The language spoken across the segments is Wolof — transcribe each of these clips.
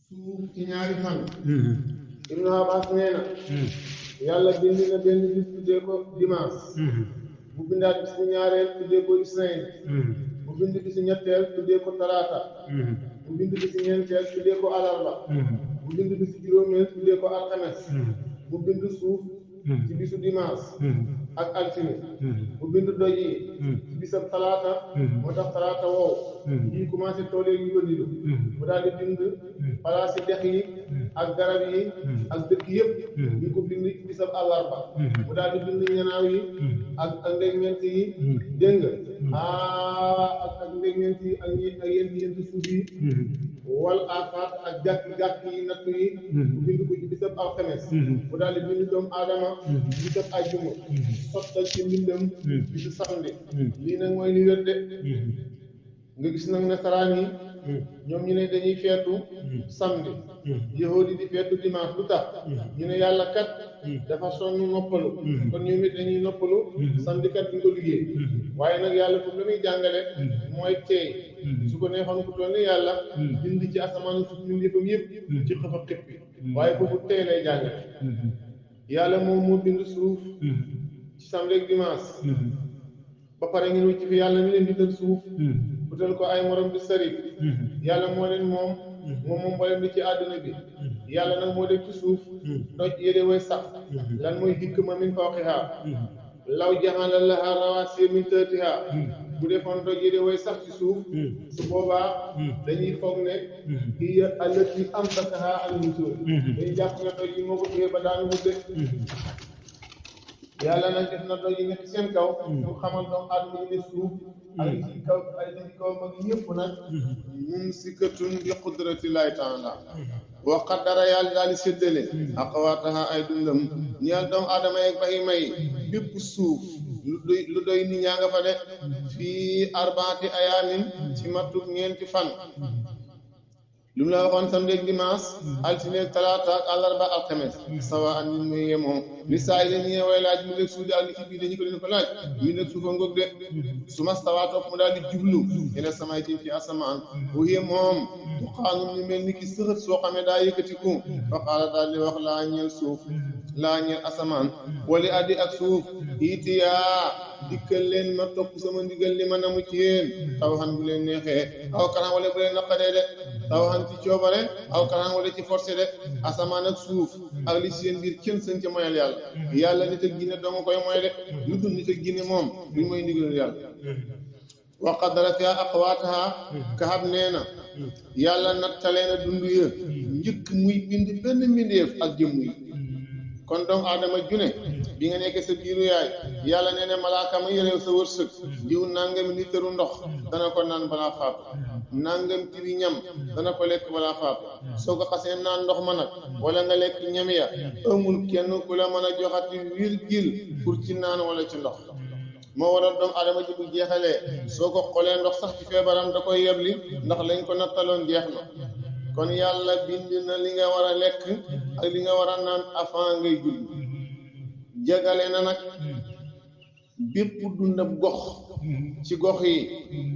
suuf ci ñaari fan. Ibnu Abbas nee na yàlla bind na benn bis tuddee ko dimanche. mu bindaat bis bu ñaareel tuddee ko isnayn. mu bind bisi ñetteel tuddee ko talaata. mu bind bisi ñeenteel tuddee ko alarba. mu bind bisi juróomeel tuddee ko alxames. mu bind suuf ci bisu dimanche ak altine. mu bind doj yi ci bisab talaata. moo tax talaata wow yi commencé toolee yu ko nidu. mu daal di bind palaas yi dex yi ak garab yi ak dëkk yëpp ñu ko bind ci bisab àllarba. mu daal di bind ñanaaw yi ak ndegment yi dégg nga ak ndegment yi ak yent suuf yi wal afaat ak gàkk yi natt yi mu bind ko ci bisab alxames. mu daal di bind doomu aadama bisab àjjuma sottal ci mbindam bisu samedi. lii nag mooy li wér de nga gis nag nasaraan yi ñoom ñu ne dañuy feetu samedi, yahudi di feetu dimanche. lu tax ñu ne yàlla kat dafa sonn noppalu, kon ñoom it dañuy noppalu samedi kat duñ ko liggéey. waaye nag yàlla foofu la muy jàngale mooy teey. su ko neexoon ku toll ni yàlla bind ci asamaan suuf ñun yëppam yëpp ci xëf a xëppi, waaye foofu teey lay jàngale. yàlla moom moo bind suuf ci samedi ak dimanche ba pare ngeen wëcc fi yàlla mi leen bindal suuf utal ko ay morom di sëri. yàlla moo leen moom mboolem bi ci àdduna bi. yàlla nag moo def ci suuf doj yële way sax. lan mooy hikma min fawqihaa law ja'ala lahaa rawaasiya min tahtihaa. bu defoon doj yële way sax ci suuf su boobaa dañuy foog ne hiya allatii amsakahaa an nuzuul. dañuy jàpp ne doj yi moo ko téye ba daanu wudde. yàlla nag def na doj yi nekk seen kaw ñu xamal doomu aadama yi ne suuf ak li ci kaw ay li ci kaw mag yëpp nag mumsikatun bi qudratillahi taala. wa qaddara yàlla daal di séddale aqwaataha ay dundam ñeel doomu aadama yeeg bahima yi. bépp suuf lu doy nit ñaa nga fa de fii arbaati ayaamin ci matuk ñeenti fan. lu mu la waxoon samedi ak dimanche altine talaata ak àllarba alxames sawa an nit muy yemoo li saa yi dañuy way laaj mu nekk suuf di ak li ci biir dañu ko leen ko laaj ñu nekk suufa ngoog de. su ma stawaa topp mu daal di jublu ila samay ci ci asamaan bu yee moom du xaanum ñu mel ni ki sëxët soo xamee daa yëkkatiku fa xaala daal di wax laa ñeel suuf laa ñeel asamaan wali addi ak suuf itiyaa dikkal leen ma topp sama ndigal li ma namu ci yéen taw xan bu leen neexee aw kanam wala bu leen naqadee de. taw xan ci coobare aw kanam wala ci forcé de. asamaan ak suuf ak li seen biir kenn sën ca moyal yàlla. yàlla nit ak ginne doo nga koy moy de. lu dul nit ak ginne moom duñ mooy ndigalul yàlla. wa qaddara fiha aqwaataha Kahab nee na yàlla nattalee na dund ya njëkk muy bind benn mbindeef ak jëmm yi. kon doomu aadama june bi nga nekkee sa biiru yaay yàlla nee na malaaka ma yorew sa wërsëg diw nangam liitaru ndox dana ko naan balaa faatu. nangam tibi ñam dana ko lekk balaa faatu. soo ko xasee naan ndox ma nag wala nga lekk ñam ya amul kenn ku la mën a joxati virgule pour ci naan wala ci ndox. moo waral doomu aadama ji bu jeexalee soo ko xoolee ndox sax ci feebaram da koy yebli ndax lañ ko nattaloon jeex na. kon yàlla bind na li nga war a lekk ak li nga war a naan avant ngay judd. jagale na nag bépp dundab gox ci gox yi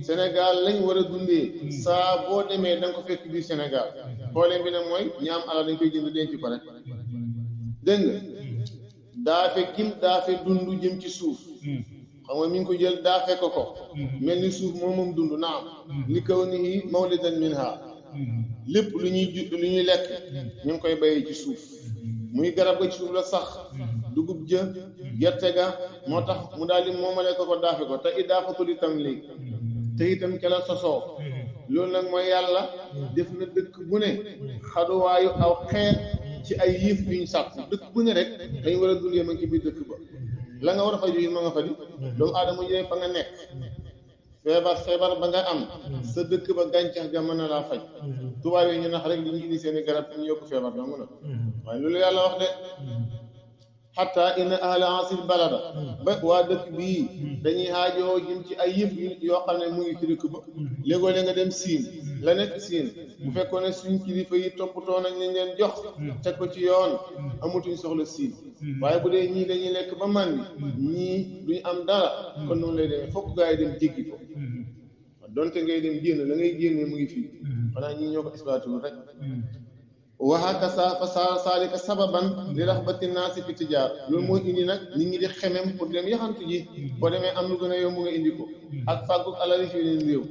Sénégal lañ war a dundee saa boo demee da nga ko fekk biir Sénégal. problème bi nag mooy ñi am alal dañ koy jënd denc ko rek. dégg nga daafe gim daafe dund jëm ci suuf xam nga mi ngi ko jël daafe ko mel ni suuf moom dund naam li kaw ni mawlidan minha. lépp lu ñuy lekk ñu ngi koy bayee ci suuf. muy garab ga ci suuf la sax dugub ja gerte ga moo tax mu daal di moomale ko daafe ko te idaafatul itam lii te itam ca la sosoo. loolu nag mooy yàlla def na dëkk bu ne xaduwaayu aw xeet ci ay yëf yuñ sàkk. dëkk bu ne rek dañ war a dundee ma ngi ci biir dëkk ba. la nga war a faju yi ma nga fa di doomu aadama jëlee fa nga nekk feebar ba nga am sa dëkk ba gàncax ga mën na laa faj. tubaab yi ñu nax rek li ñu indi seen i garab ñu yokk feebar dong na waaye loolu yàlla wax de. xatta inna ahla asil balada ba waa dëkk bii dañuy xaajoo jëm ci ay yëf yoo xam ne mu ngi ci dëkk ba. léegoo la nga dem siin la nekk siin bu fekkoon ne suñ kilifa yi toppatoo nañ leen jox teg ko ci yoon amatuñ soxla siin. waaye bu dee ñii dañuy lekk ba man bi ñii duñ am dara kon noonu lay demee fokk gaa yi dem jéggi ko. donte ngay dem génn la ngay génnee mu ngi fii xanaa ñii ñoo ko exploité wul rek. وهكذا فصار ذلك سببا لرغبة الناس في التجارة loolu mooy indi nag nit ñi di xemem pour dem yaxantu ji boo demee am lu gën a yomb nga indi ko ak fàggug alal fi leen réew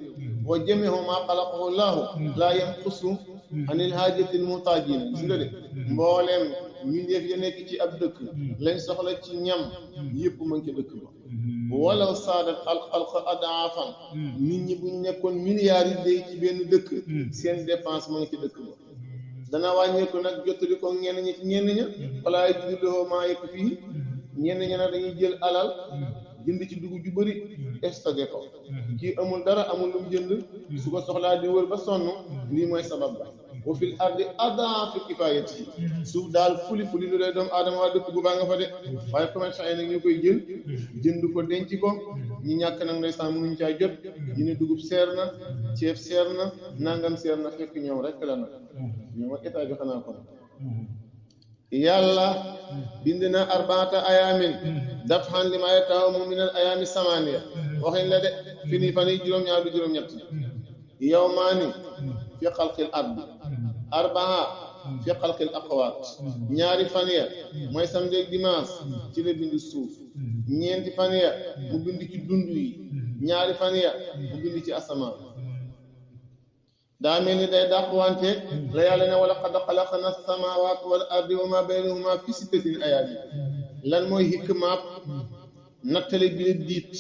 wa jamii'u maa xalaqahu llaahu laa yanqusu anil haajati l muhtaajin gis nga de mbooleem mbindeef ya nekk ci ab dëkk lañ soxla ci ñam yëpp mën ca dëkk ba walaw saadat alxalqa adaafan nit ñi buñ nekkoon milliards yi day ci benn dëkk seen dépense mën ci dëkk ba dana wàññeeku nag jottali ko ñenn ñi ci ñenn ña walaay juduloo maa yëpp fii ñenn ña nag dañuy jël alal jënd ci dugub ju bëri stocké ko kii amul dara amul lu mu jënd su ko soxlaa di wër ba sonn lii mooy sabab ba wa fil ardi adaafu kifaayati suuf daal fuli lu lay doomu aadama waa dëkk bu baa nga fa de waaye commerçant yi nag ñu koy jël jënd ko denc ko ñi ñàkk nag ndeysaan mënuñ caa jot ñu ne dugub seer na ceeb seer na nangam seer na fekk ñoom rek la nag ñoom ak état bi xanaa kon yàlla bind na arbaata ayaamin dafhan li maa yata'amu min al ayaami samaniya waxin la de fi nii fan yi juróom-ñaar du juróom-ñett yawmaani fi xalqil ardi arbaa fi xalqil aqwaat ñaari fan ya mooy samedi ak dimanche ci la bind suuf ñeenti fan ya mu bind ci dund yi ñaari fan ya mu bind ci asamaan daa mel ni day dàqwante la yàlla ne wala qad xalaqna as-samaawaati wal ardi wa maa baynahuma fi sittatin ayaamin lan mooy hikmaab nattale bi la diit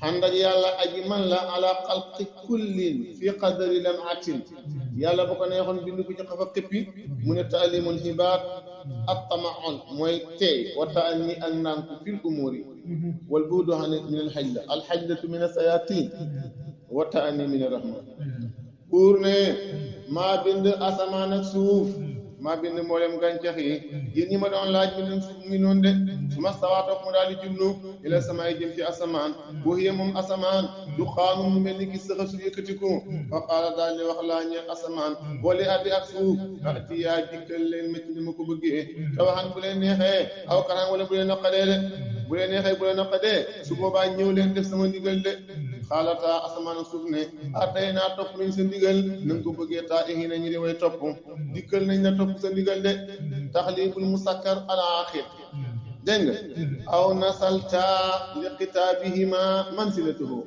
ànd ak yàlla aji man la ala xalqi kullin fi qadari lam'atin yàlla bu ko neexoon bind ko ci xafa xippi mu ne taalimul xibaar ak tamaon mooy teey wa taani ak ndànku fil umuri wal buudu min al xajla al xajlatu min as-sayaatiin wa taani min ar-rahmaan buur ne maa bind asamaan ak suuf maa bind mboolem gàncax yi yéen ñi ma doon laaj bindum suuf mu ngi noonu de su ma sawaatoog mu daal di jublu ila samaay jëm ci asamaan boo xëyee moom asamaan du xaanu mu mel ni ki sëxa su yëkkatiku fa qaala daal di wax laa ñeel asamaan boole addi ak suuf ati yaa dikkal leen métti ni ma ko bëggee tawaxan bu leen neexee aw karaan wala bu leen naqadee de bu leen neexee bu leen naqadee su boobaa ñëw leen def sama ndigal de xaalata asamaan ak suuf ne atay naa topp nañ sa ndigal na nga ko bëggee taa ihi na ñu di way topp dikkal nañ la topp sa ndigal de taxlibul musakkar al axir dégg nga aw nasalta li xitaabihima mansilatuhu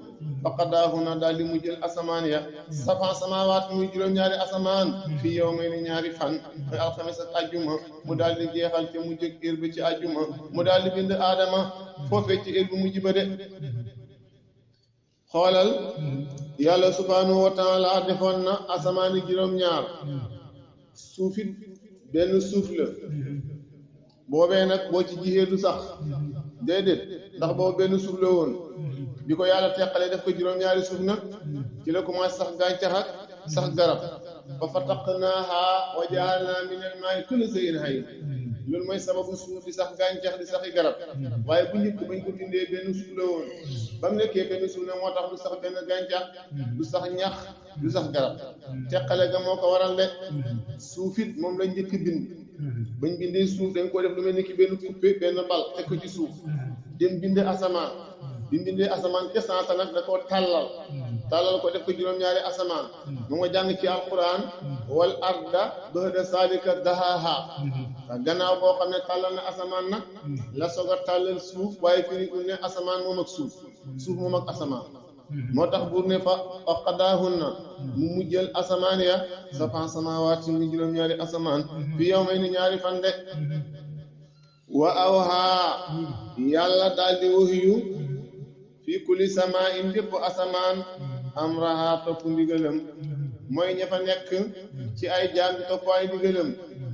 faqadaahuna daal di mu jël asamaan ya safa samawaat muy juróom-ñaari asamaan fii yow may ni ñaari fan muy alxames ak ajjuma mu daal di jeexal te mu jëg heure bi ci ajjuma mu daal di bind aadama foofee ci heure bi mu jiba de xoolal yàlla subhanahu wa taala defoon na asamaani juróom-ñaar suufit benn suuf la boobee nag boo ci jiyee du sax déedéet ndax boobu benn suuf la woon bi ko yàlla teqalee def ko juróom-ñaari suuf nag ci la commencé sax gàncax ak sax garab fa fataqnaaha wa ja'alnaa minal maa'i kulla shay'in hayy loolu mooy sababu suuf di sax gàncax di saxi garab waaye bu njëkk bañ ko dindee benn suuf la woon ba mu nekkee benn suuf nag moo tax du sax benn gàncax du sax ñax du sax garab teqale ga moo ko waral de suufit moom lañ njëkk bind bañ bindee suuf dañ ko def lu mel ni ki benn coupé benn bal teg ko ci suuf dem binde asamaan bi bindee asamaan ca sansa nag da koo tàllal ko def ko juróom-ñaari asamaan mu nga jàng ci alquran wal arda ba'da zaalika dahaahaa gannaaw boo xam ne tàllal na asamaan nag la soog a tàllal suuf waaye firiwul ne asamaan moom ak suuf moom ak asamaan moo tax buur ne fa qadaahunna mu mujjal asamaan ya sab'a samaawaati mi juróom-ñaari asamaan fi yawmayni ñaari fan de wa awhaa yàlla daal di wahyu fii kulli samaa in bépp asamaan amraha topp ndigalam mooy ña fa nekk ci ay jaam di topp ay ndigalam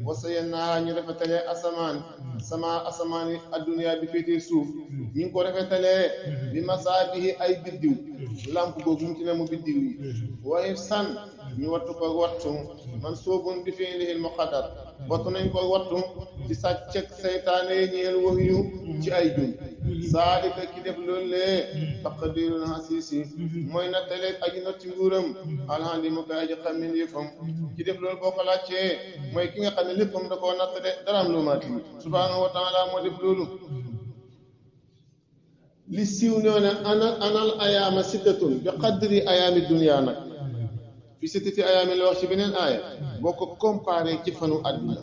wasayanaa ñu rafetalee asamaan yi adduniyaa bi féetee suuf ñu ngi ko rafetalee bi masaabihi ay biddiw lamp googu mu ci ne mu biddiw yi waaye san ñu wattu ko wattu man soobun bi fi'lihil muqaddar wattu nañ ko wattu ci sàcceg seytaane ñeel wahyu ci ay jum zaalika ki def loolu lee taqdirul hasiisi mooy nattaleeg aji not ci nguuram alhamdulilah mu koy aji xam min yëfam ki def loolu boo ko laajtee mooy ki nga xam ne léppam da koo natt de daraam luumaati subhaanahu wa taala moo def loolu li siiw ñoo ne anal ayaama sittatun bi qadri ayaami dunya nag fi sittati ayaamin la wax ci beneen aaya boo ko comparé ci fanu àdduna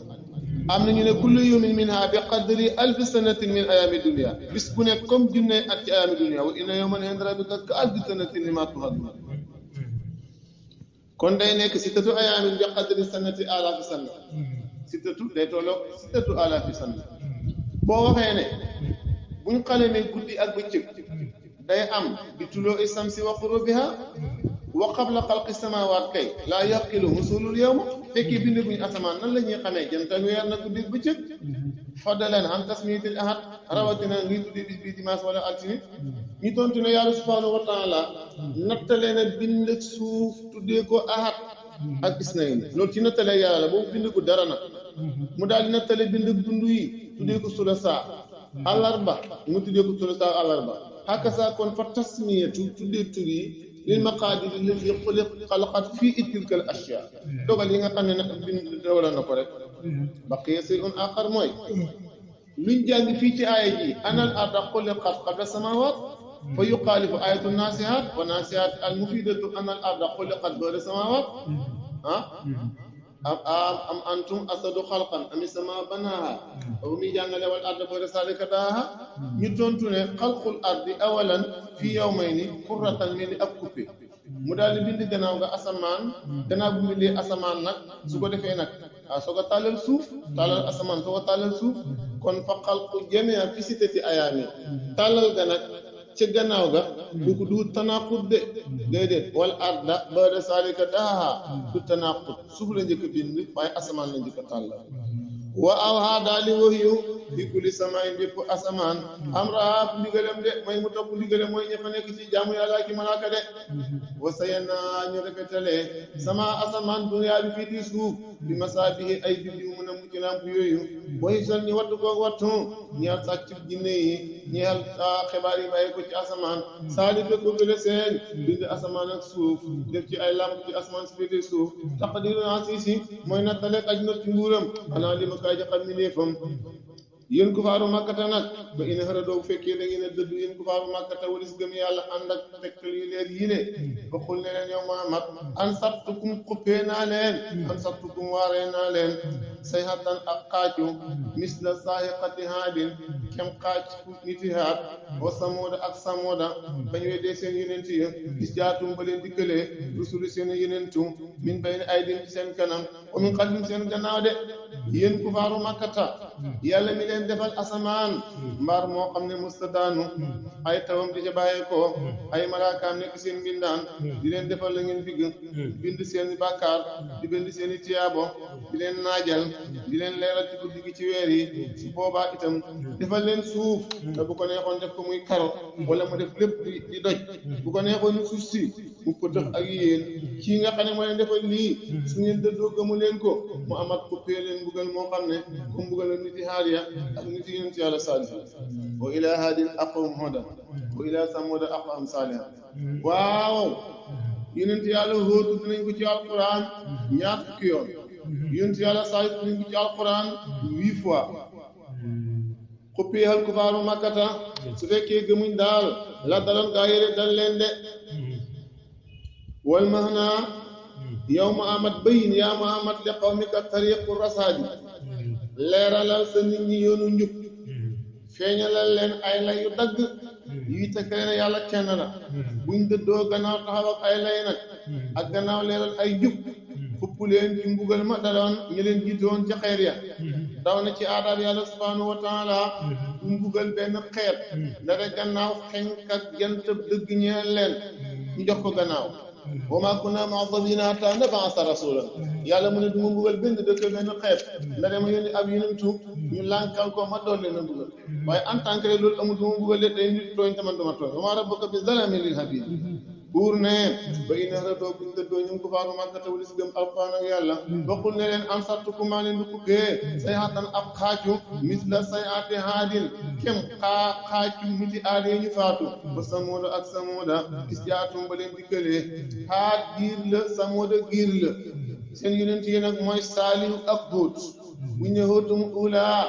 am na ñu ne kullu yawmin minha bi qadri alfi sanatin min ayaami dunia bis bu nekk comme junne at ci ayaami dunia wa inna yawman inda rabbika ka alfi sanatin mimma ta'uddun kon day nekk sittatu ayaamin bi qadri sanati alaafi sana sittatu day tolloo sittatu alaafi sana boo waxee ne buñ xalemee guddi ak bëccëg day am bi tuloo issamsi wa qurubiha wa qabla xalqi samawaat kay laa yaqilu husulul yawma fekkee bind buñ asamaan nan la ñuy xamee jant ak weer na guddi bëccëg fadalan an tasmiyatil ahad rawatina ngi tuddi bis bi dimanche wala altine ñu tontu ne yàlla subhanahu wa taala nattale na bind ak suuf tuddee ko ahad ak isnayn loolu ci nattalee yàlla la boobu bind ko dara nag mu daal di nattale bind ak dund yi tuddee ko sulasa àllarba mu tuddee ko sulasa àllarba hakaza kon fa tasmiyatu tuddee tur yi lil maqaadir allati xalaqat fii tilka al ashyaa dogal yi nga xam ne nag bind dogaloon na ko rek baqiya shay'un aaxar mooy luñ jàng fii ci aaya ji anal arda xuliqat qabla samaawaat fa yuxaalifu ayatu naasihaat wa naasihaat al mufidatu anal arda xuliqat ba'da samaawaat am antum asadu xalqan ami sama banaaha aw mi jàngale wal arda ba'da zaalika daaha ñu tontu ne xalqul ardi awalan fii yawmayni qurratan mel ni ab coupé mu daal di bind gannaaw nga asamaan gannaaw bu bindee asamaan nag su ko defee nag soo ko tàllal suuf tàllal asamaan soo ko tàllal suuf kon fa xalqu jamia fi sittati ayaami tàllal ga nag ca gannaaw ga du ko du tanaqud de déedéet wal arda ba'da zaalika daaha du tanaqud suuf la njëkk a bind waaye asamaan la njëkk a tàllal wa awhaa daal di wahyu fi kulli samaa'in bépp asamaan amrahaa ndigalam de may mu topp ndigalam mooy ña fa nekk ci jaamu yàlla ki malaaka de wa sayanaa ñu rafetale sama asamaan duniyaa bi fii di suuf bi masaabihi ay biddiw mën a mucc lamp yooyu booy sol ñu wattu ko wattu ñeel sàcc jinne yi ñeel xibaar yi bàyyi ko ci asamaan saali fekk ko gële seen bind asamaan ak suuf def ci ay lamp ci asamaan si féete suuf taqdiru asiisi mooy nattale aj not ci nguuram xanaa li ma kaay jaxal mi néefam yéen kufaaru màkkata nag ba ina xara doo bu fekkee da ngeen a dëddu yéen kufaaru màkkata walis gëm yàlla ànd ak tegtal yu leer yi ne ba xul ne leen yow Muhammad an sattukum xuppee naa leen an sattukum waaree naa leen sayhatan ak xaacu misla saahiqati haadin kem xaac niti haat wa samooda ak samooda bañ weddee seen yonent yi gis jaatum ba leen dikkalee rusulu seen yonentu min bayni aydin ci seen kanam wa min xalfihim seen gannaaw de yéen kufaaru màkkata yàlla mi leen defal asamaan mbaar moo xam ne mustadaanu ay tawam di ca bàyyeekoo ay malaakaam nekk seen mbindaan di leen defal la ngeen bigg bind seen bàkkaar di bind seen i tiyaabo di leen naajal di leen leeral ci guddi gi ci weer yi su boobaa itam defal leen suuf te bu ko neexoon def ko muy karo wala mu def lépp di doj bu ko neexoon suuf si mu pëtëx ak yéen kii nga xam ne moo leen defal lii su ngeen dëddoo gëmu leen ko mu amat coupé leen mbugal moo xam ne comme mbugal niti haadiya ak niti yonent yàlla Saalih wa ilaa haadin aqwam hudan wa ilaa samuuda aqwam saalihan waaw yonent yàlla Huud dinañ ko ci alquran ñaar fukki yoon yonent yàlla Saalih dinañ ko ci alquran 8 fois xuppiyal kufaaru makkata su fekkee gëmuñ daal la daloon gaa yére dal leen de wal mahna yow Muhammad bayin yaa Muhammad li qawmika tariqu rasaadi leeralal sa nit ñi yoonu njub feeñalal leen ay lay yu dagg yuy tekkale ne yàlla kenn la buñ dëddoo gannaaw taxaw ak ay lay nag ak gannaaw leeral ay njub xupp leen ci mbugal ma daloon ñu leen jiitoon ca xeer ya daw na ci aadaab yàlla subhanahu wa taala du mbugal benn xeet ndare gannaaw xenk ak jant dëgg ñeel leen ñu jox ko gannaaw wa maa kunnaa mu'azzibiina hattaa nab'asa rasuulan yàlla mu ne du ma mbugal benn dëkk benn xeet ndare ma yónni ab yonentu ñu lànkal ko ma doon leen a mbugal waaye en tant que loolu amul du ma mbugal de day nit tooñ te man dama tooñ wa maa rabbuka bi zalaamin lil abiid buur ne ba ina doo buñ dëddoo ñu ngi ko faaru màggata wala si gëm alquran ak yàlla bokkul ne leen am sartuku maa leen di kubbee say xatan ab xaacu misla say ati haadin kem xaacu niti aadee ñu faatu ba samooda ak samooda gis jaatum ba leen dikkalee haat giir la samooda giir la seen yonent yi nag mooy saalihu ak Huud buñ ne Huudum ulaa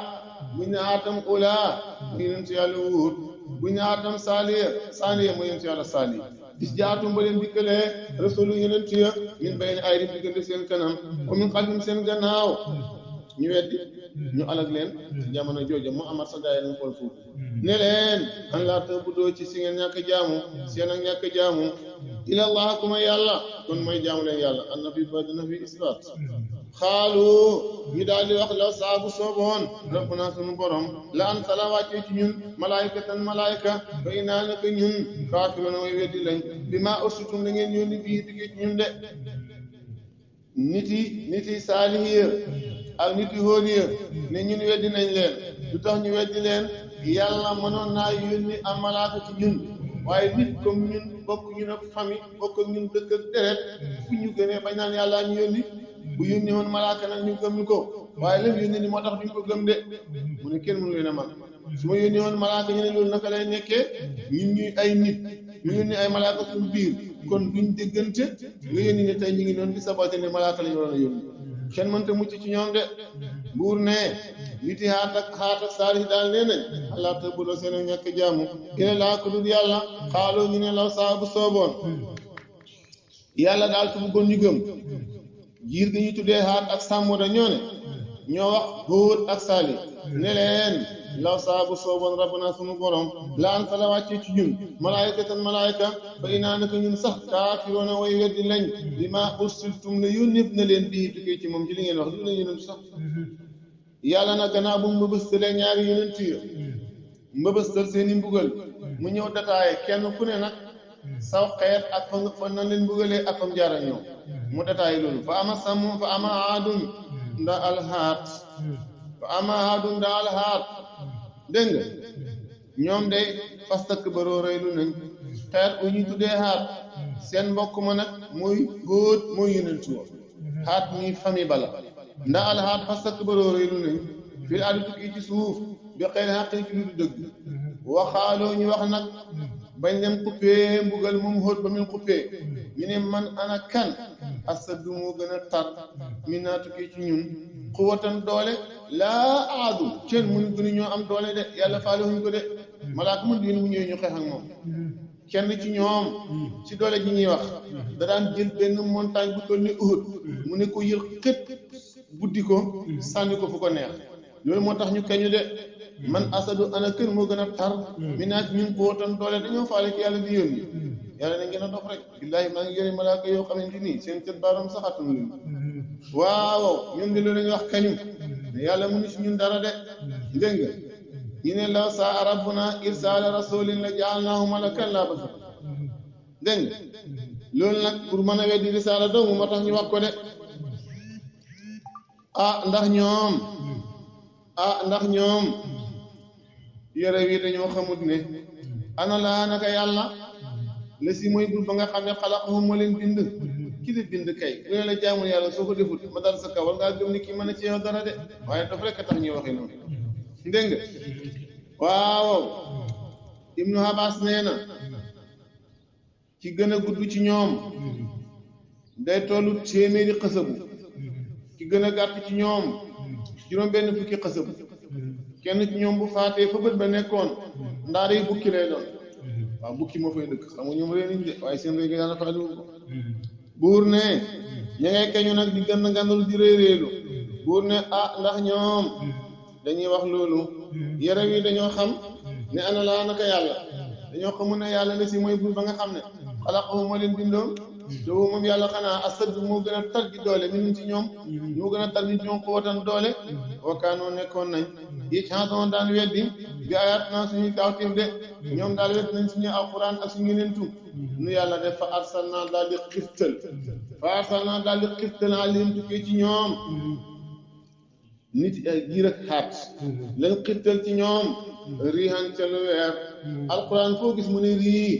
buñ ne aatam ulaa mooy yonent yàlla Huud buñ ne aatam saaliya mooy yonent yàlla Saalih is jaatum ba leen dikkalee rasulu yonent ya min bayni aydim diggante seen kanam wa min xalfihim seen gannaaw ñu weddi ñu alag leen ci jamono jooja mu amat sa gaay nañ xool foofu ne leen an laa ta'budu ci si ngeen ñàkk jaamu seen ak ñàkk jaamu ilallah kuma yàlla kon mooy jaamu leen yàlla an na fi ba dina fi isbaat xaalu ñu daal di wax law saabu sooboon rabbuna sunu borom la an sala wàccee ci ñun malaayikatan malaayika fa inaa naka ñun kaafiruuna way weddi lañ bi maa ursiltum la ngeen yónni bii diggee ci ñun de nit yi saalihiya ak nit yi hóodiya ne ñun weddi nañ leen lu tax ñu weddi leen yàlla mënoon naa yónni am malaaka ci ñun waaye nit comme ñun bokk ñu nag famille bokk ak ñun dëkk ak deret fu ñu gënee bañ naan yàlla ñu yónni bu yónni woon malaaka nag ñu gëm ko waaye lam yónni ni moo tax duñ ko gëm de mu ne kenn mënu leen a man su ma yónni woon malaaka ñu ne loolu naka lay nekkee ñun ñuy ay nit ñu yónni ay malaaka suñu biir kon duñ déggante nga yónni ne tey ñu ngi doon di saboté ne malaaka lañu waroon a yónni kenn mënta mucc ci ñoom de buur ne nit yi xaat ak saalih daal nee nañ allah ta'budu seen ñàkk jaamu ila laa ko dul yàlla xaaloo ñu ne law saa bu sooboon yàlla daal su bëggoon ñu gëm jiir gi ñu tuddee xaat ak sàmmoda ñoo wax Huud ak Saalih ne leen law saa bu sooboon rabbuna sunu borom la an sala wàccee ci ñun malaayikatan malaayika fa inaa naka ñun sax kaafiroona way weddi lañ li ma ursiltum la yónneeb na leen bii tukkee ci moom ci li ngeen wax du leen yónent sax yàlla na gannaaw bu mbëbëstalee ñaari yonent yi mbëbëstal seeni mbugal mu ñëw dataaye kenn ku ne nag saw xeet ak fa nan leen mbugalee ak fam jaar ak ñoom mu dataaye loolu fa ama sàmm fa ama aadun nda alxaat fa ama aadun nda alxaat dégg nga ñoom day fastakbaru rëylu nañ xeet u ñu tuddee xaat seen mbokk ma nag muy Hóot mooy yonent wa xaat mi famille bala nda alxaat fastakbaru rëylu nañ fil ardi tukki ci suuf bi xeyri xaqin ci lu du dëgg waxaaloo ñu wax nag bañ leen xuppee mbugal moom Hóot ba min xuppee ñu ne man ana kan asadu moo gën a tar min naa tukki ci ñun xuwatan doole laa aadu kenn mënu gënu ñoo am doole de yàlla faale wuñ ko de malaaka mun diin mu ñëwee ñu xeex ak moom kenn ci ñoom ci doole ji ñuy wax da daan jël benn montagne bu toll ni Uhud mu ne ko yër xët buddi ko sànni ko fu ko neex loolu moo tax ñu kañu de man asadu ana kër moo gën a tar mi naat ñun xuwatan doole dañoo faale ci yàlla di yónni yàlla na ngeen a dox rek billaahi maa ngi yore malaaka yoo xamante ni seen cët baaram saxatum lu waaw ñun de loolu lañuy wax kañu ne yàlla mënu ci ñun dara de dégg nga ñu ne law saa rabbuna irsaala rasulin la jaalnaahu malakan laa basara dégg nga loolu nag pour mën a weddi risaala doomu moo tax ñu wax ko de ndax ñoom yore wi dañoo xamut ne ana laa naka yàlla la si mooy bur ba nga xam ne xalaqahum moo leen bind ki la bind kay bu ne la jaamul yàlla soo ko defut ma dal sa kaw war ngaa gëm ni kii mën a ci yow dara de waaye dafa rekk tax ñuy waxee noonu dégg nga waaw Ibnu Abbas nee na ci gën a gudd ci ñoom day tollu téeméeri xësabu ci gën a gàtt ci ñoom juróom benn fukki xësabu kenn ci ñoom bu faatee fa bët ba nekkoon ndaare yi bukki lay doon waaw bukki moo fay dëkk xam nga ñoom réer nañ de waaye seen réer yàlla faale wu ko buur ne ña ngay kañu nag di gën a gàndalu di réeréelu buur ne ndax ñoom dañuy wax loolu yére wi dañoo xam ne ana laa naka yàlla dañoo xamul ne yàlla la si mooy buur ba nga xam ne xalaqahu moo leen bindoon te moom yàlla xanaa asad moo gën a tar ji doole minum ci ñoom ñoo gën a tar ji ñoom xootan doole wakaanoo nekkoon nañ yi chanson daan weddi bi ayat naa suñuy kawtif de ñoom daal wedd nañ suñu alquran ak suñu nentu nu yàlla def fa arsalna daal di xiftal alim tukkee ci ñoom nit giir ak xaat leen xiftal ci ñoom riixan ca lu weer alquran foo gis mu ne rii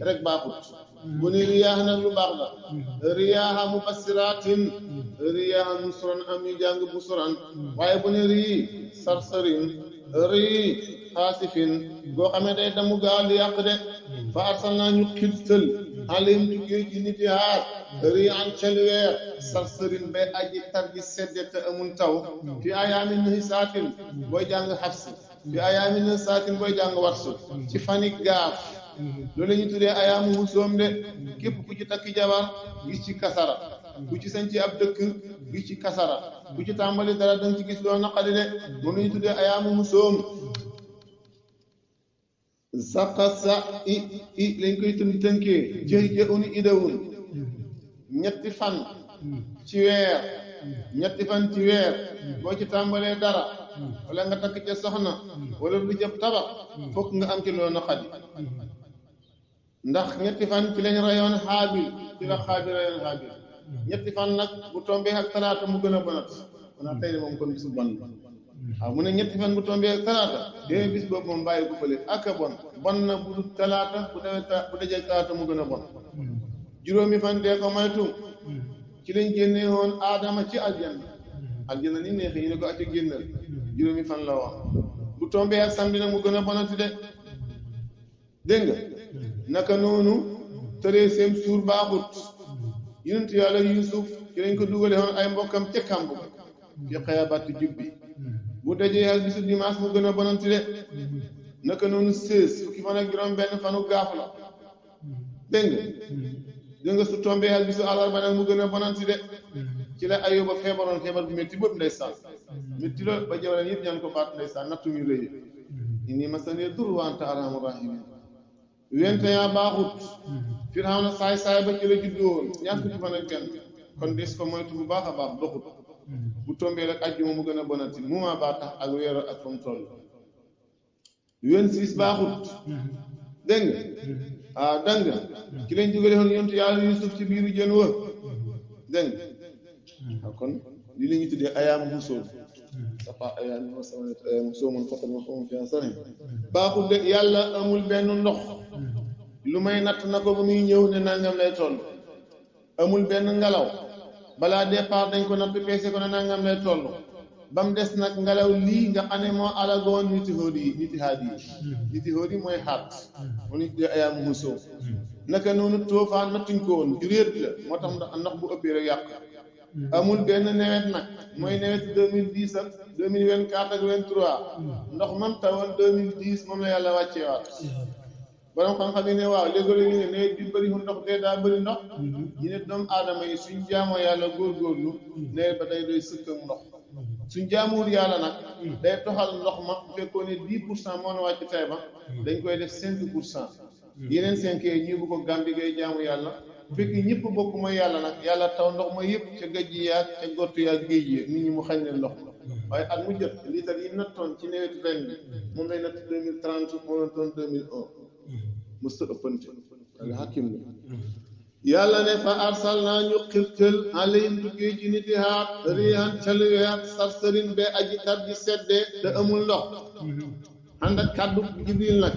rek baaxut bu ne riyaax nag lu baax la riyaaxa mubassiraatin riyaaxa nusran am ñu jàng busran waaye bu ne rii sarsarin rii xaasifin boo xamee day damu gaal di yàq de fa arsalnaa ñu xirtal alayhim tukkee ci nit yaar riixan ca lu weer sarsarin bay aji tar ji sedde te amul taw fi ayaamin hisaatin booy jàng xafs fi ayaamin hisaatin booy jàng warsu ci fani gaaf loolu la ñuy tuddee ayaamu husoom de képp ku ci takki jabar gis ci kasara ku ci sañ ci ab dëkk gis ci kasara ku ci tàmbali dara danga ci gis loo naqari de moom la ñuy tuddee ayaamu husoom saqa sa i lañ koy tënkee jë uni idawun ñetti fan ci weer ñetti fan ci weer boo ci tàmbalee dara wala nga takk ca soxna wala lu jëb tabax fokk nga am ci loolu naqadi ndax ñetti fan ci lañ rayoon xaabil ci la xaabil rayoon xaabil ñetti fan nag bu tombee ak talaata mu gën a bonat xanaa tey de moom kon bisu bon la waaw mu ne ñetti fan bu tombee ak talaata dee bis boobu moom bàyyi ko fële ak a bon na bu dul talaata bu dajee talaata mu gën a bon juróomi fan dee ko moytu ci lañ génnee woon aadama ci aljanna ni neexee ñu ne ko acca génnal juróomi fan la wax bu tombee ak samedi nag mu gën a bonati de dégg nga naka noonu treizième jour baaxut yonent yàlla Yuusuf ci lañ ko dugale woon ay mbokkam ca kàmb fi xayabati jubbi bu dajee ak bisu dimanche mu gën a bonati de naka noonu 16 fukki fan ak juróom benn fanu gaaf la dégg nga su tombee ak bisu àllarba nag mu gën a bonanti de ci la Ayuba feebaroon feebar bu métti boobu ndeysaan métti lool ba jabaram yëpp ñaan ko baat ndeysaan nattu ñu rëy inni masaniya durru wa anta arhamur rahimin 21 baaxut Firawna saay ba ci la juddu woon ñaar fukki fan ak benn kon des ko moytu bu baax a baax doxut bu tombee rek àjjuma mu gën a bonanti moment baa tax ak weer ak fa mu toll 26 baaxut dégg nga dégg nga ci lañ jógale woon yontu yàlla Yuusuf ci biiru jën wa dégg nga kon lii la ñuy tuddee ayaamu husoom safa ayaam wa samanat ayaam soomun faqat ma xawma fi sarin baaxul de yàlla amul benn ndox lu may natt na ko ba muy ñëw ne nangam lay toll amul benn ngelaw balaa départ dañ ko natt peese ko ne nangam lay toll ba mu des nag ngelaw lii nga xam ne moo alagoon niti hóod yi mooy xaat mu ni tuddee ayaamu husoom naka noonu toofaan nattuñ ko woon juréet la moo tax ndox bu ëppee rek yàq amul benn nawet nag mooy nawet 2010 ak 2024 ak 23 ndox man tawoon 2010 moom la yàlla wàccee waat borom xam-xam yi ne waaw léegi ñu ne nawet bi bëri ndox dee daa bëri ndox ñu ne doomu aadama yi suñ jaamoo yàlla góorgóorlu nawet ba day doy sëkk ak ndox suñ jaamuwul yàlla nag day toxal ndox ma bu fekkoon ne 10% moo na wàcc tay ba dañ koy def 5% yeneen 5 yi ñu bu ko Gàmbi ngay jaamu yàlla bu fekkee ñëpp bokk mooy yàlla nag yàlla taw ndox ma yëpp ca gajj yaag ca gott yaag géej yi nit ñi mu xañ leen ndox waaye at mu jot liitar yi nattoon ci nawetu ren bi moom lay natt 2030 moo doon 2001 mës ta ëppante wala hakim la yàlla ne fa arsal naa ñu xirtal alayhim tukkee ci niti haat rihan calweer sarsarin be aji tar ji seddee te amul ndox ànd ak kàddu Jibril nag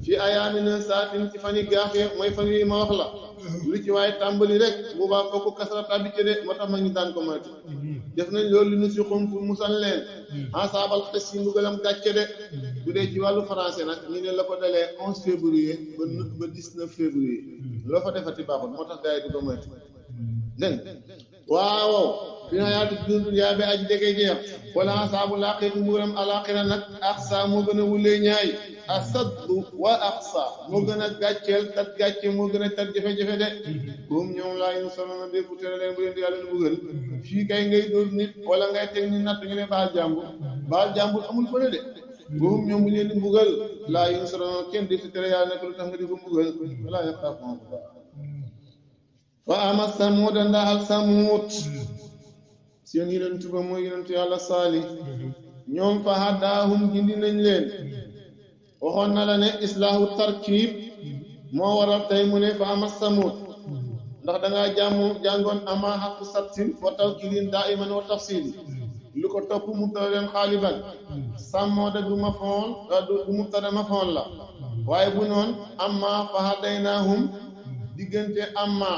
fi ayaamina saatin ci fan yi gaafee mooy fan yi ma wax la lu ci waaye tàmbali rek bu baax fokk kasara tàbbi ci de moo tax ma ñu daan ko moytu def nañ loolu li nu si xum pour musal leen ensaabal xes yi mbugalam gàcce de bu dee ci wàllu français nag ñu ne la ko dalee 11 février ba 19 février loo fa defati baaxul moo tax gars yi di ko moytu dégg waaw fi na yaatu dunyaa bi aji jege jeex wala ansaabu laaxeeti mbugalam alaxira nag aqsa moo gën a wulee ñaay asaddu wa aqsa moo gën a gàcceel tat gàcce moo gën a tat jafe-jafe de comme ñoom laa ñu solo na dee bu tere leen bu leen di yàlla lu bëggal fii kay ngay dóor nit wala ngay teg ni natt ñu ne baal jàmbur amul fële de boobu ñoom bu leen di mbugal laa ñu solo na kenn di si tere yàlla nekk lu tax nga di ko mbugal wala yaqaaf fa ama samuuda ndaxal samuut seen yonent ba mooy yonent yàlla saali ñoom fa haddaahum gindi nañ leen waxoon na la ne islaahu tarkiib moo waral tey mu ne fa ama samuut ndax dangaa jàngoon ama xaqu sattin wa tawkiilin daa'iman wa tafsiil lu ko topp mubtada leen xaaliban sàmmooda du mafoon du mubtada mafoon la waaye bu noon amma fa haddaynaahum diggante amma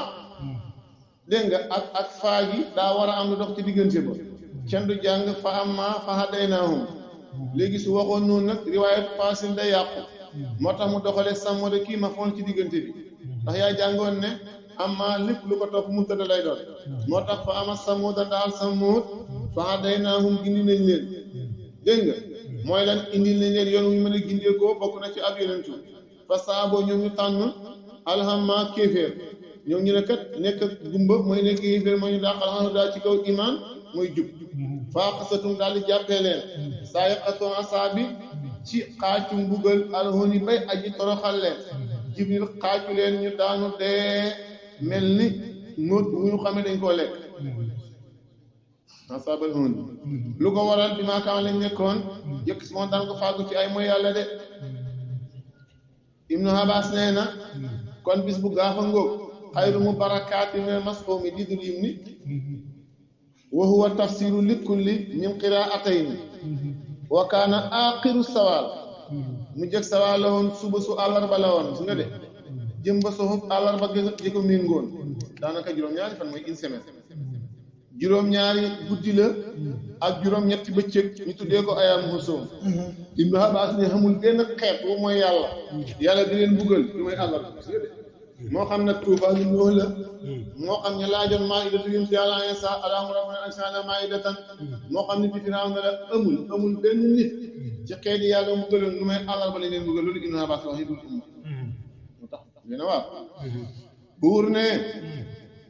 dégg nga ak faa gi daa war a am lu dox ci diggante ba kenn du jàng fa amma fa haddaynaahum léegi su waxoon noonu nag riwaayat faasil day yàqu moo tax mu doxalee sàmmooda kii mafoon ci diggante bi ndax yaa jàngoon ne amma lépp lu ko topp mubtada lay doon moo tax fa ama samuuda daal samuud fa hadaynaahum gindi nañ leen dégg nga mooy lan indi nañ leen yoon wu ñu mën a gindeekoo bokk na ci ab yonentu fa saaboo ñoom ñu tànn alhamma kéeféer ñoom ñu ne kat nekk gumba mooy nekk kéeféer mooy ñu daaxal xam daal ci kaw iman mooy jub faaxasatum daal di jàppee leen saa yaqatu asaabi ci xaacu mbugal alhoni bay aji toroxal leen jibril xaacu leen ñu daanu dee mel ni móot bu ñu xamee dañ koo lekk asaabal honi lu ko waral bi maa kaam lañ nekkoon yëkk si moom daan ko fàggu ci ay mooy yàlla de ibnu Abbas nee na kon bis bu gaafa ngóog xayru mu barakaati min masxoomi di dul yim ni wa huwa tafsiru likulli min qiraatayni wa kaana aqiru sawaal mu jëkk sawaal la woon suba su àllarba la woon su nga de jëm ba soxub àllarba gi ko miin ngoon daanaka juróom-ñaari fan mooy une semaine juróom-ñaari guddi la ak juróom-ñetti bëccëg ñu tuddee ko ayaam xusoom Ibnu Abbas ne xamul benn xeet bu mooy yàlla di leen buggal lu mooy àllarba su nga de moo xam nag tuufa lu ñëw la moo xam ne laajoon maa'idatu yum si yàlla Isa alaamu rabbana ansha'naa maa'idatan moo xam ne bi Firawna la amul benn nit ci xeeti yàlla mu gëloon lu may àllarba lañ leen buggal loolu Ibnu Abbas wax yi dul umma moo tax dina waaw buur ne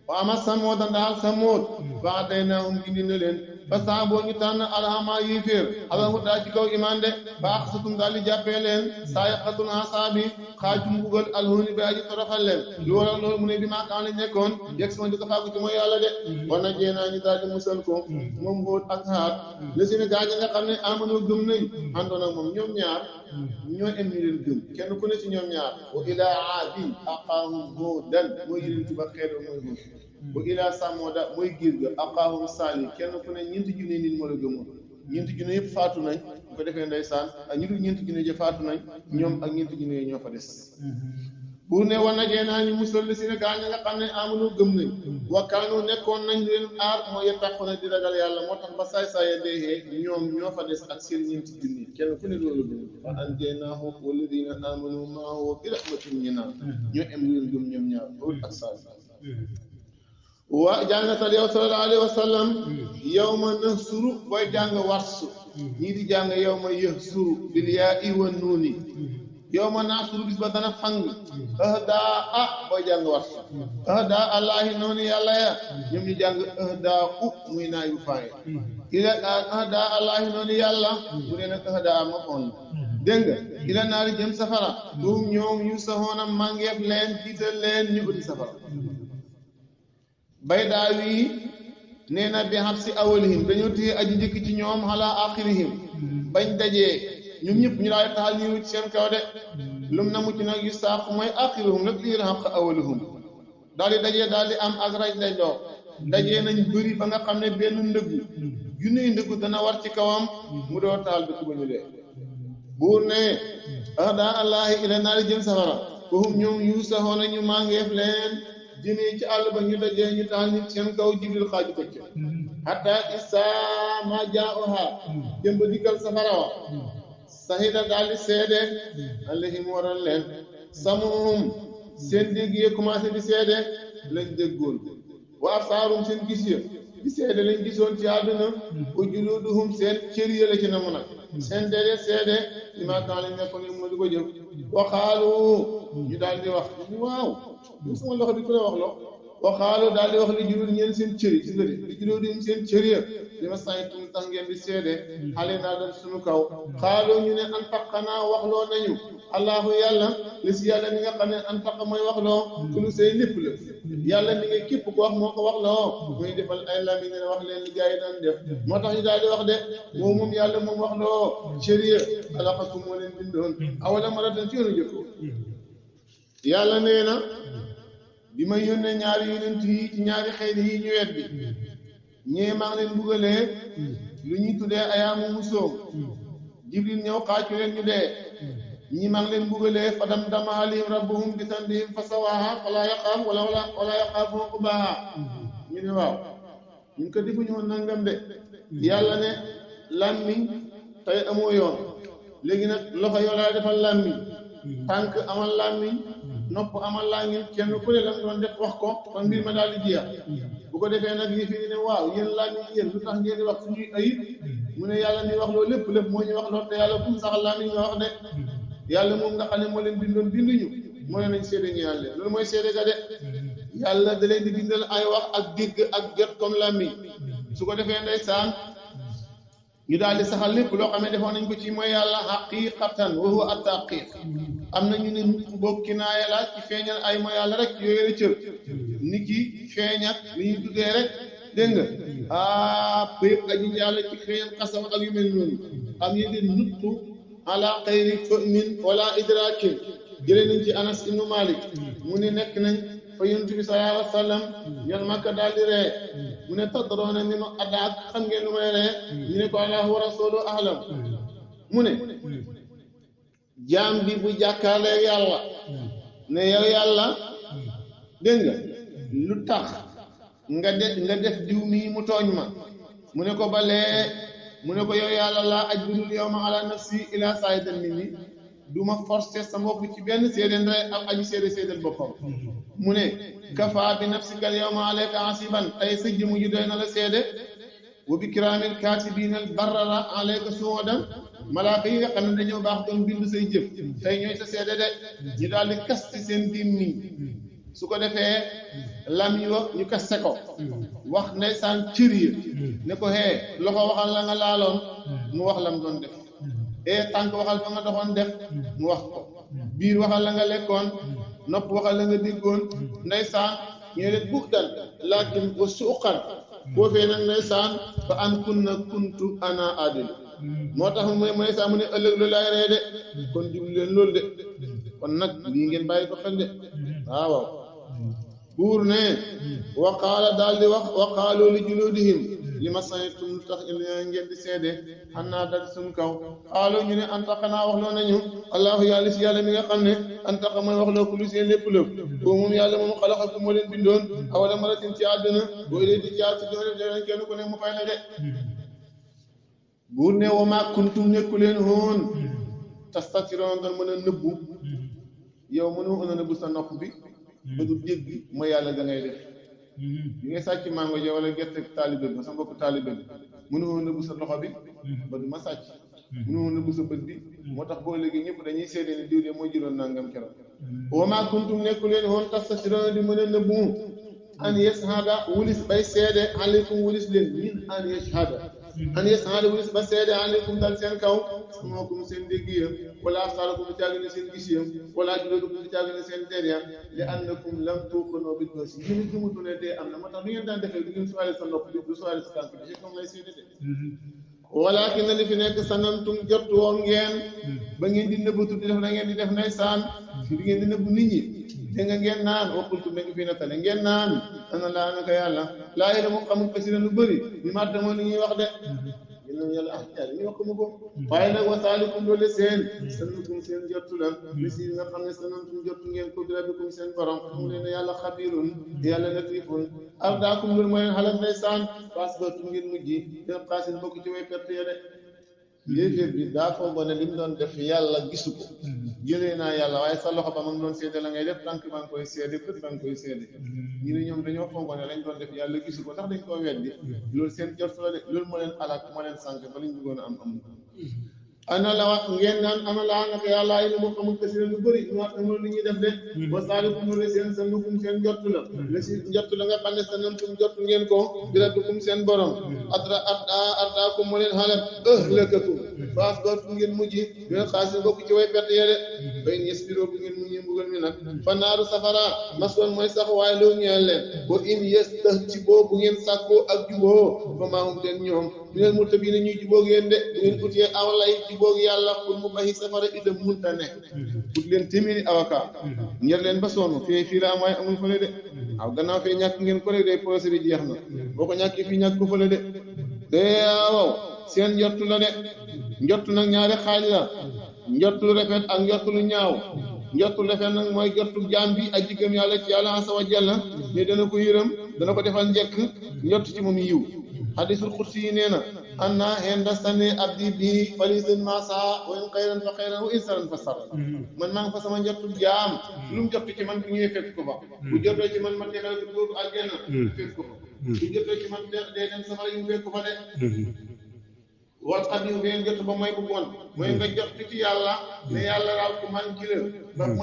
wa ama Samuud daal Samuud fa ataynaahum gindi na leen fa saaboo ñu tànn alhama yéeféer alal mu daal ci kaw imaan de fa aqsatum daal di jàppee leen saa yaqatun asaabi xaaju mbugal alhuni ba aji toroxal leen lu waral loolu mu ne bi maa kaan lañ nekkoon yegg si ma di ko fàggu ci mooy yàlla de war na jéenaa ñu daal di musal ko moom Hóot ak Saad la si ne gaa ñi nga xam ne amanoo gëm nañ àndoon ak moom ñoom ñaar ñoo em ñu leen gëm kenn ku ne ci ñoom ñaar wa ilaa aadin aqaahum Hóodan mooy yëleen tuba xeedo mooy Hóot wa ilaa Samuuda mooy giir ga aqaahum Saalih kenn ku ne ñeenti junne nit moo la gëmoon ñeenti junne yëpp faatu nañ bu ko defee ndeysaan ak ñu dul ñeenti junne ji faatu nañ ñoom ak ñeenti junne yi ñoo fa des pour ne war na jee naa ñu musal si ne gaa ñi nga xam ne amanu gëm nañ wakkaanu nekkoon nañ leen aar mooy yetaxu na di ragal yàlla moo tax ba saay-saaya deexee ñoom ñoo fa des ak seen ñeenti junne kenn ku ne loolu gëm fa anjaynaahu walladina amanu maahu bi rahmatin minnaa ñoo em leen gëm ñoom ñaar Hóot ak Saalih waa jàngatal yow sallallahu alayhi wa sallam yawma nahsuru booy jàng warsu ñii di jàng yawma yahsuru bil yaa'i wa nuuni yawma nahsuru bis ba dana fang ahdaa booy jàng warsu ahdaa allaahi noonu yàlla ya ñoom ñu jàng ahdaa muy naay bu faaye ila ahdaa allaahi noonu yàlla bu dee nag ahdaa ma xoon dégg nga ila naari jëm safara boobu ñoom yu saxoona màngeef leen jiital leen ñu uti safara Baydaawi nee na bi xam si awalihim dañoo téye aji njëkk ci ñoom xalaa axirihim bañ dajee ñoom ñëpp ñu daal taxal ñu ci seen kaw de lum na mucc nag yu saaq mooy axiruhum nag lii la xaq awaluhum daal di dajee daal di am ak raj dajoo dajee nañ bëri ba nga xam ne benn ndëggu junney ndëggu dana war ci kawam mu doo taal dëkk ba ñu dee buur ne ahdaa allaahi ila naari jëm safara fahum ñoom yu saxoona ñu mangeef leen jëmee ci àll ba ñu dajee ñu taal nit seen kaw Jibril xaaju ko ci hatta isaa ma jaa'uhaa jëm ba dikkal safara wa sahida daal di seede alayhim waral leen samuhum seen dégg yee commencé di seede lañ déggoon wa absaarum seen gis ya di seede lañ gisoon ci àdduna wa juluuduhum seen cër ya la ci na mu nag seen déedéet seede li ma kaan lañ nekkoon ñu mu di ko jëf waxaalu ñu daal di wax waaw lu sama loxo di ku la wax loo waxaalu daal di wax li julul ñeen seen cëri si nga de li julul di seen cëri ya li ma sañtum tax ngeen di seede xale naa dal suñu kaw xaaloo ñu ne antaqanaa waxloo nañu allahu yàlla li si yàlla mi nga xam ne antaqa mooy waxloo kulu say lépp la yàlla mi nga képp ko wax moo ko waxloo muy defal ay lami ne wax leen li gars yi daan def moo tax ñu daal di wax de moom yàlla moom waxloo cëri ya xalaqakum moo leen bindoon awala maratan ci yoonu jëkko yàlla nee na bi ma yónnee ñaari yonent yi ci ñaari xeet yi ñu wet bi ñee maa ngi leen mbugalee lu ñuy tuddee ayaamu musoom Jibril ñëw xaacu leen ñu dee ñii maa ngi leen mbugalee fa damdama alayhim rabbuhum bi dambihim fa sawaaha falaa yaqaaf wala yaqaafu uqbaaha ñu ne waaw ñun ko defuñu woon nangam de yàlla ne làmmiñ tey amoo yoon léegi nag loxo yoo laa defal làmmiñ tànk amal làmmiñ nopp amal làmmiñ kenn ku ne lam doon def wax ko kon mbir ma daal di jeex bu ko defee nag ñi fi ne waaw yéen làmmiñ yéen lu tax ngeen di wax suñuy ayib mu ne yàlla mi wax loolu lépp moo ñu wax loolu te yàlla kum sax làmmiñ nga wax de yàlla moom nga xam ne moo leen bindoon binduñu moo ne nañ seede ñu yàlla loolu mooy seede ga de yàlla da leen di bindal ay wax ak dégg ak jot comme làmmiñ su ko defee ndeysaan ñu daal di saxal lépp loo xam ne defoon nañ ko ci mooy yàlla xaqiqatan wa huwa at-taqiq am na ñu ne nit ku boobu kinaaya la ci feeñal ay mooy yàlla rek yooyu la cër nit ki feeñat li ñu tuddee rek dégg nga pépp aji yàlla ci feeñal xasam ak yu mel noonu am yi di nuttu ala xayri fahmin wala idrakin jëlee nañ ci Anas ibnu Malik mu ne nekk nañ fa yonent bi sallallahu alayhi wa sallam ñoom Makka daal di ree mu ne tadroona ni nu addaak xam ngeen lu may ree ñu ne ko allahu wa rasulu ahlam mu ne jaam bi bu jàkkaarlee yàlla ne yow yàlla dégg nga lu tax nga def diw mii mu tooñ ma mu ne ko balee mu ne ko yow yàlla laa ajbirul yawma ala nafsi ila saahidan minni du ma forcé sa bopp ci benn seede ndey ak aji seedeel boppam mu ne kafa bi nafsika al yawma alayka asiban tey sa jëmu ji doy na la seede wa bi kiraamil kaatibiina al barara alayka suwadan malaaka yi nga xam ne dañoo baax doon bindu say jëf tey ñooy sa seede de ñu daal di kas ci seen gémmiñ su ko defee lam yi wax ñu kaste ko wax ndeysaan cër yi ne ko hee loxo waxal la nga laaloon mu wax lam doon def tànk waxal fa nga doxoon def mu wax ko biir waxal la nga lekkoon nopp waxal la nga déggoon ndeysaan ñoo leen buux dal laakin wa suuqan foofee nag ndeysaan fa an kuntu ana adil moo tax mu ndeysaan mu ne ëllëg lu laay ree de kon jublu leen loolu de kon nag lii ngeen bàyyi ko xel de waaw buur ne waqaala daal di wax waqaalu li juluudihim li ma sami'tum tax ngeen di seede xanaa dal suñ kaw xaalu ñu ne antaqanaa wax loo nañu allahu yàlla si yàlla mi nga xam ne antaqa mooy wax loo ku lu seen lépp lépp boo moom yàlla moom xalaxakum moo leen bindoon awala maratin ci àdduna boo ilee di jaar ci doole def kenn ku ne mu fay la de buur ne wa maa kuntum nekku leen woon tastatiroon doon mën a nëbbu yow mënoo mën a nëbbu sa nopp bi ba du dégg mooy yàlla da ngay def bi ngay sàcc mango ja wala gerte taalibe bi sa mbokk taalibe bi mënoo nëbbu sa loxo bi ba du ma sàcc mënoo nëbbu sa bët bi moo tax boo léegi ñëpp dañuy seede ne diw de moo jëloon nangam keroog wa maa kuntum nekku leen woon tastatiroon di mën a nëbbu an yashhada wulis bay seede aleykum wulis leen min an yashhada an yashhada wulis ba seede aleykum dal seen kaw samaakum seen dégg ya wala absaarakum di caagi ne seen gis ya wala juluudukum di caagi ne seen der ya li annakum lam tuuqinuu bil basiir ñu ne gëmatu ne dee am na moo tax lu ngeen daan defee du ngeen suwaale sa nopp bi du suwaale sa tànk bi comme lay seede de walaakin li fi nekk sanantum jot woon ngeen ba ngeen di nëbbatu di def la ngeen di def ndeysaan fi di ngeen di nëbbu nit ñi dégg nga ngeen naan waqultum nekk fii nattale ngeen naan ana laa naka yàlla laa yéla mu xamul kasiran lu bëri li ma tamoo li ñuy wax de yéen yàlla yàlla ñu wax ko waaye nag wasaalikum loolu seen sannukum seen jottu la misi nga xam ne sanantum jottu ngeen ko bi rabbikum seen borom xam leen ne yàlla xabirun yàlla latifun ardaakum loolu mooy leen xalak ndeysaan fasbatum ngeen mujj den xaasin bokk ci way perte ya de yéeféer bi daa foogoon ne li mu doon def yàlla gisu ko jëlee naa yàlla waaye sa loxo ba ma ngi doon seede la ngay def tànk baa ngi koy seede bët baa ngi koy seede ñu ne ñoom dañoo foogoon ne lañ doon def yàlla gisu ko ndax dañ koo weddi loolu seen jot la de loolu moo leen alak moo leen sànk ba lañ bëggoon a am ana la wax ngeen naan ana laa naka yàlla yi mu xamul kasiran lu bëri ñu wax amul li ñuy def de wa saalikum loolu seen sannukum seen jot la si jot la nga xam ne sanantum jot ngeen ko bi rabbikum seen borom ardaakum moo leen xalak ëhlakakum faas dootu ngeen mujj bi nga xaasi bokk ci way perte yede bay yasbiroo bu ngeen mujjee mbugal mi nag fa naaru safara masoon mooy sax waaye loo ñeel leen wa in yastahziboo bu ngeen sàkkoo ak juboo fa maahum teen ñoom minal murtabiina ñuy jubóog yéen de bu ngeen utiyee awlay jubóog yàlla pour mu baxi safara itam munta ne ut leen téeméeri avocat ngeen leen ba sonn fii la am waaye amul fële de waaw gannaaw fee ñàkk ngeen ko rek de procès bi jeex na boo ko ñàkkee fii ñàkk ko fële de waaw seen njottu la de njottu nag ñaari xaaj la njottu lu rafet ak njottu lu ñaaw njottu lu rafet nag mooy njottu jaam bi ak jigéem yàlla ci yàlla asa wa jalla ne dana ko yërëm dana ko defal njëkk njott ci moom yiw hadisul xudsi yi nee na anna inda sani abdi bi falisin masa wa in xayran fa xayran wa in saran fa sar man maa ngi fa sama njottu jaam lu mu jott ci man bu ñëwee fekk ko fa bu jottoo ci man ma tegal ko boobu àjjana fekk ko fa bu jottoo ci man dee dem safara yu fekk ko fa de wal xadim ngeen jot ba mooy bu bon mooy nga jot ci yàlla ne yàlla daal ku man ci la ndax mooy